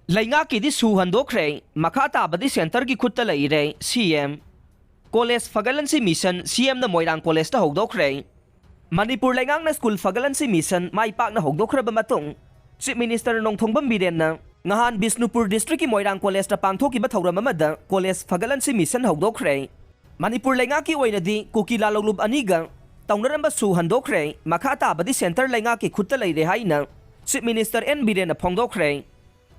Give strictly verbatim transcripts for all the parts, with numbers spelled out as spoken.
ꯂꯩꯉꯥꯛꯀꯤꯗꯤ ꯁꯨ ꯍꯟꯗꯣꯛꯈ꯭ꯔꯦ, ꯃꯈꯥ ꯇꯥꯕꯗꯤ ꯁꯦꯟꯇꯔꯒꯤ ꯈꯨꯠꯇ ꯂꯩꯔꯦ, ꯁꯤ ꯑꯦꯝ꯫ ꯀꯣꯂꯦꯖ ꯐꯒꯠꯍꯟꯁꯤ ꯃꯤꯁꯟ ꯁꯤ ꯑꯦꯝꯅ ꯃꯣꯏꯔꯥꯡ ꯀꯣꯂꯦꯖꯇ ꯍꯧꯗꯣꯛꯈ꯭ꯔꯦ꯫ ꯃꯅꯤꯄꯨꯔ ꯂꯩꯉꯥꯛꯅ ꯁ꯭ꯀꯨꯜ ꯐꯒꯠꯍꯟꯁꯤ ꯃꯤꯁꯟ ꯃꯥꯏ ꯄꯥꯛꯅ ꯍꯧꯗꯣꯛꯈ꯭ꯔꯕ ꯃꯇꯨꯡ, ꯆꯤꯐ ꯃꯤꯅꯤꯁꯇꯔ ꯅꯣꯡꯊꯣꯝꯕꯝ ꯕꯤꯔꯦꯟꯅ ꯉꯍꯥꯟ ꯕꯤꯁꯅꯨꯄꯨꯔ ꯗꯤꯁꯇ꯭ꯔꯤꯛꯀꯤ ꯃꯣꯏꯔꯥꯡ ꯀꯣꯂꯦꯖꯇ ꯄꯥꯡꯊꯣꯛꯈꯤꯕ ꯊꯧꯔꯝ ꯑꯃꯗ ꯀꯣꯂꯦꯖ ꯐꯒꯠꯍꯟꯁꯤ ꯃꯤꯁꯟ ꯍꯧꯗꯣꯛꯈ꯭ꯔꯦ꯫ ꯃꯅꯤꯄꯨꯔ ꯂꯩꯉꯥꯛꯀꯤ ꯑꯣꯏꯅꯗꯤ ꯀꯨꯀꯤ ꯂꯥꯂꯣꯡꯂꯨꯞ ꯑꯅꯤꯒ ꯇꯧꯅꯔꯝꯕ ꯁꯨ ꯍꯟꯗꯣꯛꯈ꯭ꯔꯦ, ꯃꯈꯥ ꯇꯥꯕꯗꯤ ꯁꯦꯟꯇꯔ ꯂꯩꯉꯥꯛꯀꯤ ꯈꯨꯠꯇ ꯂꯩꯔꯦ ꯍꯥꯏꯅ ꯆꯤꯐ ꯃꯤꯅꯤꯁꯇꯔ ꯑꯦꯟ ꯕꯤꯔꯦꯟꯅ ꯐꯣꯡꯗꯣꯛꯈ꯭ꯔꯦ꯫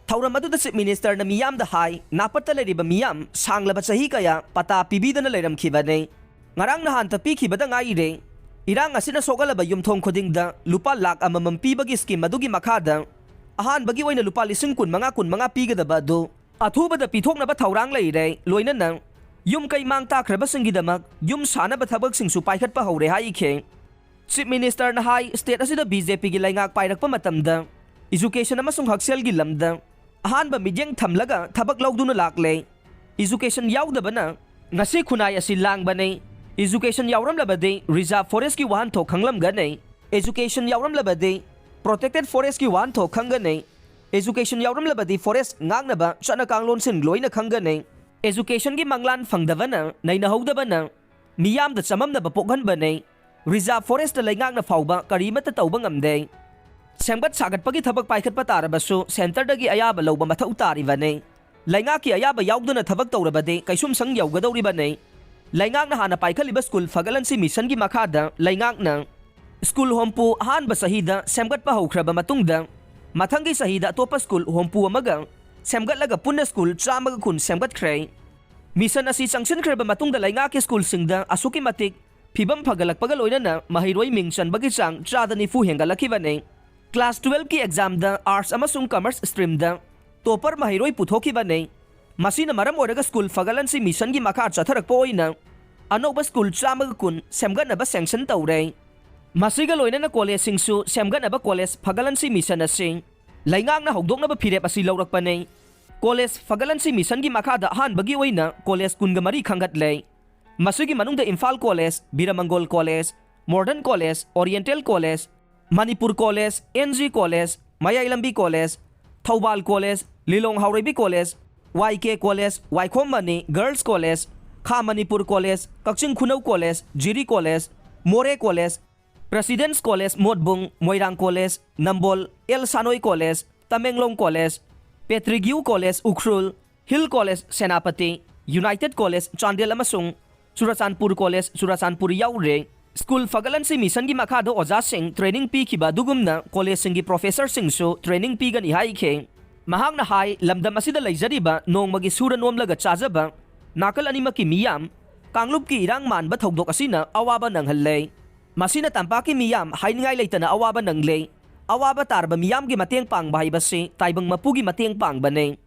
ꯊꯧꯔꯝ ꯑꯗꯨꯗ ꯆꯤꯐ ꯃꯤꯅꯤꯁꯇꯔꯅ ꯃꯤꯌꯥꯝꯗ ꯍꯥꯏ, ꯅꯥꯄꯠꯇ ꯂꯩꯔꯤꯕ ꯃꯤꯌꯥꯝ ꯁꯥꯡꯂꯕ ꯆꯍꯤ ꯀꯌꯥ ꯄꯇꯥ ꯄꯤꯕꯤꯗꯅ ꯂꯩꯔꯝꯈꯤꯕꯅꯤ꯫ ꯉꯔꯥꯡ ꯅꯍꯥꯟꯇ ꯄꯤꯈꯤꯕꯗ ꯉꯥꯏꯔꯦ꯫ ꯏꯔꯥꯡ ꯑꯁꯤꯅ ꯁꯣꯛꯍꯜꯂꯕ ꯌꯨꯝꯊꯣꯡ ꯈꯨꯗꯤꯡꯗ ꯂꯨꯄꯥ ꯂꯥꯈ ꯑꯃꯃꯝ ꯄꯤꯕꯒꯤ ꯁ꯭ꯀꯤꯝ ꯑꯗꯨꯒꯤ ꯃꯈꯥꯗ ꯑꯍꯥꯟꯕꯒꯤ ꯑꯣꯏꯅ ꯂꯨꯄꯥ ꯂꯤꯁꯤꯡ ꯀꯨꯟꯃꯉꯥ, ꯀꯨꯟꯃꯉꯥ ꯄꯤꯒꯗꯕ ꯑꯗꯨ ꯑꯊꯨꯕꯗ ꯄꯤꯊꯣꯛꯅꯕ ꯊꯧꯔꯥꯡ ꯂꯩꯔꯦ꯫ ꯂꯣꯏꯅꯅ ꯌꯨꯝ ꯀꯩ ꯃꯥꯡ ꯇꯥꯛꯈ꯭ꯔꯕꯁꯤꯡꯒꯤꯗꯃꯛ ꯌꯨꯝ ꯁꯥꯅꯕ ꯊꯕꯛꯁꯤꯡꯁꯨ ꯄꯥꯏꯈꯠꯄ ꯍꯧꯔꯦ ꯍꯥꯏꯈꯤ꯫ ꯆꯤꯐ ꯃꯤꯅꯤꯁꯇꯔꯅ ꯍꯥꯏ, ꯁ꯭ꯇꯦꯠ ꯑꯁꯤꯗ ꯕꯤ ꯖꯦ ꯄꯤꯒꯤ ꯂꯩꯉꯥꯛ ꯄꯥꯏꯔꯛꯄ ꯃꯇꯝꯗ ꯏꯖꯨꯀꯦꯁꯟ ꯑꯃꯁꯨꯡ ꯍꯛꯁꯦꯜꯒꯤ ꯂꯝꯗ ꯑꯍꯥꯟꯕ ꯃꯤꯠꯌꯦꯡ ꯊꯝꯂꯒ ꯊꯕꯛ ꯂꯧꯗꯨꯅ ꯂꯥꯛꯂꯦ꯫ ꯏꯖꯨꯀꯦꯁꯟ ꯌꯥꯎꯗꯕꯅ ꯉꯁꯤ ꯈꯨꯟꯅꯥꯏ ꯑꯁꯤ ꯂꯥꯡꯕꯅꯤ꯫ ꯏꯖꯨꯀꯦꯁꯟ ꯌꯥꯎꯔꯝꯂꯕꯗꯤ ꯔꯤꯖꯥꯔꯚ ꯐꯣꯔꯦꯁ꯭ꯠꯀꯤ ꯋꯥꯍꯟꯊꯣꯛ ꯈꯪꯂꯝꯒꯅꯤ꯫ ꯏꯖꯨꯀꯦꯁꯟ ꯌꯥꯎꯔꯝꯂꯕꯗꯤ ꯄ꯭ꯔꯣꯇꯦꯛꯇꯦꯗ ꯐꯣꯔꯦꯁ꯭ꯠꯀꯤ ꯋꯥꯍꯟꯊꯣꯛ ꯈꯪꯒꯅꯤ꯫ ꯏꯖꯨꯀꯦꯁꯟ ꯌꯥꯎꯔꯝꯂꯕꯗꯤ ꯐꯣꯔꯦꯁ꯭ꯠ ꯉꯥꯛꯅꯕ ꯆꯠꯅ ꯀꯥꯡꯂꯣꯟꯁꯤꯡ ꯂꯣꯏꯅ ꯈꯪꯒꯅꯤ꯫ ꯏꯖꯨꯀꯦꯁꯟꯒꯤ ꯃꯪꯂꯥꯟ ꯐꯪꯗꯕꯅ ꯅꯩꯅꯍꯧꯗꯕꯅ ꯃꯤꯌꯥꯝꯗ ꯆꯃꯝꯅꯕ ꯄꯣꯛꯍꯟꯕꯅꯤ꯫ ꯔꯤꯖꯥꯔꯚ ꯐꯣꯔꯦꯁ꯭ꯠꯇ ꯂꯩꯉꯥꯛꯅ ꯐꯥꯎꯕ ꯀꯔꯤꯃꯠꯇ ꯇꯧꯕ ꯉꯝꯗꯦ꯫ ꯁꯦꯝꯒꯠ ꯁꯥꯒꯠꯄꯒꯤ ꯊꯕꯛ ꯄꯥꯏꯈꯠꯄ ꯇꯥꯔꯕꯁꯨ ꯁꯦꯟꯇꯔꯗꯒꯤ ꯑꯌꯥꯕ ꯂꯧꯕ ꯃꯊꯧ ꯇꯥꯔꯤꯕꯅꯤ꯫ ꯂꯩꯉꯥꯛꯀꯤ ꯑꯌꯥꯕ ꯌꯥꯎꯗꯅ ꯊꯕꯛ ꯇꯧꯔꯕꯗꯤ ꯀꯩꯁꯨꯝꯁꯪ ꯌꯧꯒꯗꯧꯔꯤꯕꯅꯤ꯫ ꯂꯩꯉꯥꯛꯅ ꯍꯥꯟꯅ ꯄꯥꯏꯈꯠꯂꯤꯕ ꯁ꯭ꯀꯨꯜ ꯐꯒꯠꯍꯟꯁꯤ ꯃꯤꯁꯟꯒꯤ ꯃꯈꯥꯗ ꯂꯩꯉꯥꯛꯅ ꯁ꯭ꯀꯨꯜ ꯍꯨꯝꯐꯨ ꯑꯍꯥꯟꯕ ꯆꯍꯤꯗ ꯁꯦꯝꯒꯠꯄ ꯍꯧꯈ꯭ꯔꯕ ꯃꯇꯨꯡꯗ, ꯃꯊꯪꯒꯤ ꯆꯍꯤꯗ ꯑꯇꯣꯞꯄ ꯁ꯭ꯀꯨꯜ ꯍꯨꯝꯐꯨ ꯑꯃꯒ ꯁꯦꯝꯒꯠꯂꯒ ꯄꯨꯟꯅ ꯁ꯭ꯀꯨꯜ ꯆꯥꯝꯃꯒ ꯀꯨꯟ ꯁꯦꯝꯒꯠꯈ꯭ꯔꯦ꯫ ꯃꯤꯁꯟ ꯑꯁꯤ ꯆꯪꯁꯤꯟꯈ꯭ꯔꯕ ꯃꯇꯨꯡꯗ ꯂꯩꯉꯥꯛꯀꯤ ꯁ꯭ꯀꯨꯜꯁꯤꯡꯗ ꯑꯁꯨꯛꯀꯤ ꯃꯇꯤꯛ ꯐꯤꯕꯝ ꯐꯒꯠꯂꯛꯄꯒ ꯂꯣꯏꯅꯅ ꯃꯍꯩꯔꯣꯏ ꯃꯤꯡ ꯆꯟꯕꯒꯤ ꯆꯥꯡ ꯆꯥꯗ ꯅꯤꯐꯨ ꯍꯦꯟꯒꯠꯂꯛꯈꯤꯕꯅꯤ꯫ ꯀ꯭ꯂꯥꯁ ꯇꯨꯋꯦꯜꯐꯀꯤ ꯑꯦꯛꯖꯥꯝꯗ ꯑꯥꯔꯠꯁ ꯑꯃꯁꯨꯡ ꯀꯃꯔꯁ ꯁ꯭ꯇ꯭ꯔꯤꯝꯗ ꯇꯣꯄꯔ ꯃꯍꯩꯔꯣꯏ ꯄꯨꯊꯣꯛꯈꯤꯕꯅꯤ꯫ ꯃꯁꯤꯅ ꯃꯔꯝ ꯑꯣꯏꯔꯒ ꯁ꯭ꯀꯨꯜ ꯐꯒꯠꯍꯟꯁꯤ ꯃꯤꯁꯟꯒꯤ ꯃꯈꯥ ꯆꯠꯊꯔꯛꯄ ꯑꯣꯏꯅ ꯑꯅꯧꯕ ꯁ꯭ꯀꯨꯜ ꯆꯥꯝꯃꯒ ꯀꯨꯟ ꯁꯦꯝꯒꯠꯅꯕ ꯁꯦꯡꯁꯟ ꯇꯧꯔꯦ꯫ ꯃꯁꯤꯒ ꯂꯣꯏꯅꯅ ꯀꯣꯂꯦꯖꯁꯤꯡꯁꯨ ꯁꯦꯝꯒꯠꯅꯕ ꯀꯣꯂꯦꯖ ꯐꯒꯠꯍꯟꯁꯤ ꯃꯤꯁꯟ ꯑꯁꯤ ꯂꯩꯉꯥꯛꯅ ꯍꯧꯗꯣꯛꯅꯕ ꯐꯤꯔꯦꯞ ꯑꯁꯤ ꯂꯧꯔꯛꯄꯅꯤ꯫ ꯀꯣꯂꯦꯖ ꯐꯒꯠꯍꯟꯁꯤ ꯃꯤꯁꯟꯒꯤ ꯃꯈꯥꯗ ꯑꯍꯥꯟꯕꯒꯤ ꯑꯣꯏꯅ ꯀꯣꯂꯦꯖ ꯀꯨꯟꯒ ꯃꯔꯤ ꯈꯟꯒꯠꯂꯦ꯫ ꯃꯁꯤꯒꯤ ꯃꯅꯨꯡꯗ Imphal college, Biramangol college, modern college, oriental college, Manipur college, N G college, Mayai Lambi college, Thoubal college, Lilong Haoreibi college, Y K college, Waikhom Mani girls college, Kha Manipur college, Kakching Khunou college, Jiri college, Moreh college, presidency college Motbung, Moirang college Nambol, L Sanoi college Tamenglong college, Pettigrew college Ukhrul, hill college Senapati, united college Chandel ꯑꯃꯁꯨꯡ Churachandpur college Churachandpur ꯌꯥꯎꯔꯦ꯫ School ꯐꯒꯠꯍꯟꯁꯤ ꯃꯤꯁꯟꯒꯤ ꯃꯈꯥꯗ ꯑꯣꯖꯥꯁꯤꯡ training ꯄꯤꯈꯤꯕ ꯑꯗꯨꯒꯨꯝꯅ ꯀꯣꯂꯦꯖꯁꯤꯡꯒꯤ ꯄ꯭ꯔꯣꯐꯦꯁꯔꯁꯤꯡꯁꯨ training ꯄꯤꯒꯅꯤ ꯍꯥꯏꯈꯤ꯫ ꯃꯍꯥꯛꯅ ꯍꯥꯏ, ꯂꯝꯗꯝ ꯑꯁꯤꯗ ꯂꯩꯖꯔꯤꯕ ꯅꯣꯡꯃꯒꯤ ꯁꯨꯔ ꯅꯣꯝꯂꯒ ꯆꯥꯖꯕ ꯅꯥꯀꯜ ꯑꯅꯤꯃꯛꯀꯤ ꯃꯤꯌꯥꯝ ꯀꯥꯡꯂꯨꯞꯀꯤ ꯏꯔꯥꯡ ꯃꯥꯟꯕ ꯊꯧꯗꯣꯛ ꯑꯁꯤꯅ ꯑꯋꯥꯕ ꯅꯪꯍꯜꯂꯦ꯫ ꯃꯁꯤꯅ ꯇꯝꯄꯥꯛꯀꯤ ꯃꯤꯌꯥꯝ ꯍꯥꯏꯅꯤꯡꯉꯥꯏ ꯂꯩꯇꯅ ꯑꯋꯥꯕ ꯅꯪꯂꯦ꯫ ꯑꯋꯥꯕ ꯇꯥꯔꯕ ꯃꯤꯌꯥꯝꯒꯤ ꯃꯇꯦꯡ ꯄꯥꯡꯕ ꯍꯥꯏꯕꯁꯤ ꯇꯥꯏꯕꯪ ꯃꯄꯨꯒꯤ ꯃꯇꯦꯡ ꯄꯥꯡꯕꯅꯦ꯫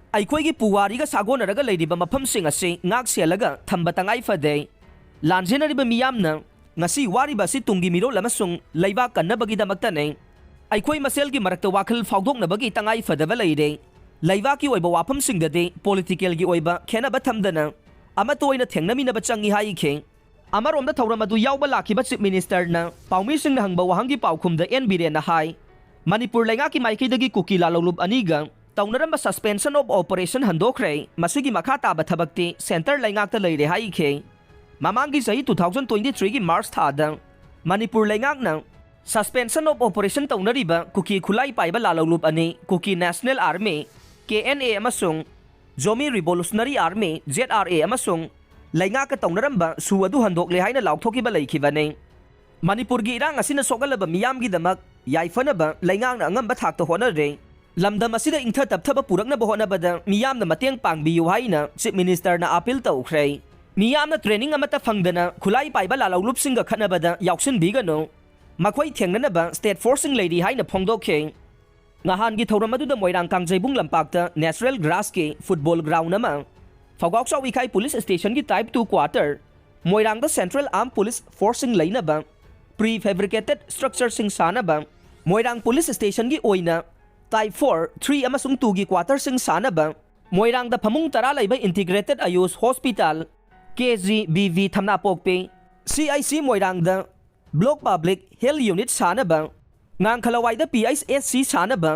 ꯑꯩꯈꯣꯏꯒꯤ ꯄꯨꯋꯥꯔꯤꯒ ꯁꯥꯒꯣꯟꯅꯔꯒ ꯂꯩꯔꯤꯕ ꯃꯐꯝꯁꯤꯡ ꯑꯁꯤ ꯉꯥꯛ ꯁꯦꯜꯂꯒ ꯊꯝꯕ ꯇꯉꯥꯏ ꯐꯗꯦ꯫ ꯂꯥꯟꯖꯦꯟꯅꯔꯤꯕ ꯃꯤꯌꯥꯝꯅ ꯉꯁꯤ ꯋꯥꯔꯤꯕ ꯑꯁꯤ ꯇꯨꯡꯒꯤ ꯃꯤꯔꯣꯜ ꯑꯃꯁꯨꯡ ꯂꯩꯕꯥꯛ ꯀꯟꯅꯕꯒꯤꯗꯃꯛꯇꯅꯦ꯫ ꯑꯩꯈꯣꯏ ꯃꯁꯦꯜꯒꯤ ꯃꯔꯛꯇ ꯋꯥꯈꯜ ꯐꯥꯎꯗꯣꯛꯅꯕꯒꯤ ꯇꯉꯥꯏ ꯐꯗꯕ ꯂꯩꯔꯦ꯫ ꯂꯩꯕꯥꯛꯀꯤ ꯑꯣꯏꯕ ꯋꯥꯐꯝꯁꯤꯡꯗꯗꯤ ꯄꯣꯂꯤꯇꯤꯀꯦꯜꯒꯤ ꯑꯣꯏꯕ ꯈꯦꯟꯅꯕ ꯊꯝꯗꯅ ꯑꯃꯠꯇ ꯑꯣꯏꯅ ꯊꯦꯡꯅꯃꯤꯟꯅꯕ ꯆꯪꯏ ꯍꯥꯏꯈꯤ꯫ ꯑꯃꯔꯣꯝꯗ ꯊꯧꯔꯝ ꯑꯗꯨ ꯌꯥꯎꯕ ꯂꯥꯛꯈꯤꯕ ꯆꯤꯐ ꯃꯤꯅꯤꯁꯇꯔꯅ ꯄꯥꯎꯃꯤꯁꯤꯡꯅ ꯍꯪꯕ ꯋꯥꯍꯪꯒꯤ ꯄꯥꯎꯈꯨꯝꯗ ꯑꯦꯟ ꯕꯤꯔꯦꯟꯅ ꯍꯥꯏ, ꯃꯅꯤꯄꯨꯔ ꯂꯩꯉꯥꯛꯀꯤ ꯃꯥꯏꯀꯩꯗꯒꯤ ꯀꯨꯀꯤ ꯂꯥꯂꯧꯂꯨꯞ ꯑꯅꯤꯒ ꯇꯧꯅꯔꯝꯕ ꯁꯁꯄꯦꯟꯁꯟ ꯑꯣꯐ ꯑꯣꯄꯔꯦꯁꯟ ꯍꯟꯗꯣꯛꯈ꯭ꯔꯦ꯫ ꯃꯁꯤꯒꯤ ꯃꯈꯥ ꯇꯥꯕ ꯊꯕꯛꯇꯤ ꯁꯦꯟꯇꯔ ꯂꯩꯉꯥꯛꯇ ꯂꯩꯔꯦ ꯍꯥꯏꯈꯤ꯫ ꯃꯃꯥꯡꯒꯤ ꯆꯍꯤ two thousand twenty threeꯒꯤ ꯃꯥꯔꯆ ꯊꯥꯗ ꯃꯅꯤꯄꯨꯔ ꯂꯩꯉꯥꯛꯅ ꯁꯁꯄꯦꯟꯁꯟ ꯑꯣꯐ ꯑꯣꯄꯔꯦꯁꯟ ꯇꯧꯅꯔꯤꯕ ꯀꯨꯀꯤ ꯈꯨꯠꯂꯥꯏ ꯄꯥꯏꯕ ꯂꯥꯂꯧꯂꯨꯞ ꯑꯅꯤ, Kuki national army, K N A, ꯑꯃꯁꯨꯡ Zomi revolutionary army, Z R A, ꯑꯃꯁꯨꯡ ꯂꯩꯉꯥꯛꯀ ꯇꯧꯅꯔꯝꯕ ꯁꯨ ꯑꯗꯨ ꯍꯟꯗꯣꯛꯂꯦ ꯍꯥꯏꯅ ꯂꯥꯎꯊꯣꯛꯈꯤꯕ ꯂꯩꯈꯤꯕꯅꯤ꯫ ꯃꯅꯤꯄꯨꯔꯒꯤ ꯏꯔꯥꯡ ꯑꯁꯤꯅ ꯁꯣꯛꯍꯜꯂꯕ ꯃꯤꯌꯥꯝꯒꯤꯗꯃꯛ ꯌꯥꯏꯐꯅꯕ ꯂꯩꯉꯥꯛꯅ ꯑꯉꯝꯕ ꯊꯥꯛꯇ ꯍꯣꯠꯅꯔꯦ꯫ ꯂꯝꯗꯝ ꯑꯁꯤꯗ ꯏꯪꯊ ꯇꯞꯊꯕ ꯄꯨꯔꯛꯅꯕ ꯍꯣꯠꯅꯕꯗ ꯃꯤꯌꯥꯝꯅ ꯃꯇꯦꯡ ꯄꯥꯡꯕꯤꯌꯨ ꯍꯥꯏꯅ ꯆꯤꯐ ꯃꯤꯅꯤꯁꯇꯔꯅ ꯑꯥꯄꯤꯜ ꯇꯧꯈ꯭ꯔꯦ꯫ ꯃꯤꯌꯥꯝꯅ ꯇ꯭ꯔꯦꯅꯤꯡ ꯑꯃꯠꯇ ꯐꯪꯗꯅ ꯈꯨꯠꯂꯥꯏ ꯄꯥꯏꯕ ꯂꯥꯂꯧꯂꯨꯞꯁꯤꯡꯒ ꯈꯠꯅꯕꯗ ꯌꯥꯎꯁꯤꯟꯕꯤꯒꯅꯨ꯫ ꯃꯈꯣꯏ ꯊꯦꯡꯅꯅꯕ ꯁ꯭ꯇꯦꯠ ꯐꯣꯔꯁꯁꯤꯡ ꯂꯩꯔꯤ ꯍꯥꯏꯅ ꯐꯣꯡꯗꯣꯛꯈꯤ꯫ ꯅꯍꯥꯟꯒꯤ ꯊꯧꯔꯝ ꯑꯗꯨꯗ ꯃꯣꯏꯔꯥꯡ ꯀꯥꯡꯖꯩꯕꯨꯡ ꯂꯝꯄꯥꯛꯇ ꯅꯦꯆꯔꯦꯜ ꯒ꯭ꯔꯥꯁꯀꯤ ꯐꯨꯠꯕꯣꯜ ꯒ꯭ꯔꯥꯎꯟ ꯑꯃ, ꯐꯧꯒꯥꯎꯆꯥꯎ ꯏꯀꯥꯏ ꯄꯨꯂꯤꯁ ꯁ꯭ꯇꯦꯁꯟꯒꯤ ꯇꯥꯏꯞ ꯇꯨ ꯀ꯭ꯋꯥꯇꯔ, ꯃꯣꯏꯔꯥꯡꯗ ꯁꯦꯟꯇ꯭ꯔꯦꯜ ꯑꯥꯔꯝ ꯄꯨꯂꯤꯁ ꯐꯣꯔꯁꯁꯤꯡ ꯂꯩꯅꯕ ꯄ꯭ꯔꯤ ꯐꯦꯕ꯭ꯔꯤꯀꯦꯇꯦꯗ ꯁ꯭ꯇ꯭ꯔꯛꯆꯔꯁꯤꯡ ꯁꯥꯅꯕ, ꯃꯣꯏꯔꯥꯡ ꯄꯨꯂꯤꯁ ꯁ꯭ꯇꯦꯁꯟꯒꯤ ꯑꯣꯏꯅ ꯇꯥꯏꯞ ꯐꯣꯔ, ꯊ꯭ꯔꯤ ꯑꯃꯁꯨꯡ ꯇꯨꯒꯤ ꯀ꯭ꯋꯥꯇꯔꯁꯤꯡ ꯁꯥꯅꯕ, ꯃꯣꯏꯔꯥꯡꯗ ꯐꯃꯨꯡ ꯇꯔꯥ ꯂꯩꯕ integrated AYUSH hospital, K G B V ꯊꯝꯅꯥꯄꯣꯛꯄꯤ, ꯁꯤ ꯑꯥꯏ ꯁꯤ ꯃꯣꯏꯔꯥꯡꯗ ꯕ꯭ꯂꯣꯛ ꯄꯕ꯭ꯂꯤꯛ ꯍꯦꯜꯊ ꯌꯨꯅꯤꯠ ꯁꯥꯅꯕ, ꯉꯥꯡꯈꯂꯋꯥꯏꯗ ꯄꯤ ꯑꯩꯆ ꯑꯦꯁ ꯁꯤ ꯁꯥꯅꯕ,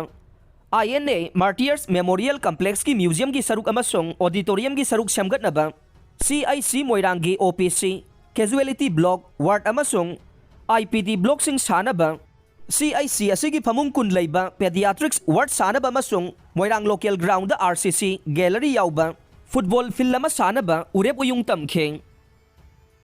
I N A Martyrs Memorial Complexꯀꯤ museumꯒꯤ ꯁꯔꯨꯛ ꯑꯃꯁꯨꯡ auditoriumꯒꯤ ꯁꯔꯨꯛ ꯁꯦꯝꯒꯠꯅꯕ C I C ꯃꯣꯏꯔꯥꯡꯒꯤ O P C, casualty block, ward ꯑꯃꯁꯨꯡ I P D blockꯁꯤꯡ ꯁꯥꯅꯕ, C I C ꯑꯁꯤꯒꯤ ꯐꯃꯨꯡ ꯀꯨꯟ ꯂꯩꯕ pediatrics ward ꯁꯥꯅꯕ ꯑꯃꯁꯨꯡ ꯃꯣꯏꯔꯥꯡ local groundꯗ R C C gallery ꯌꯥꯎꯕ football field ꯑꯃ ꯁꯥꯅꯕ ꯎꯔꯦꯞ ꯎꯌꯨꯡ ꯇꯝꯈꯤ꯫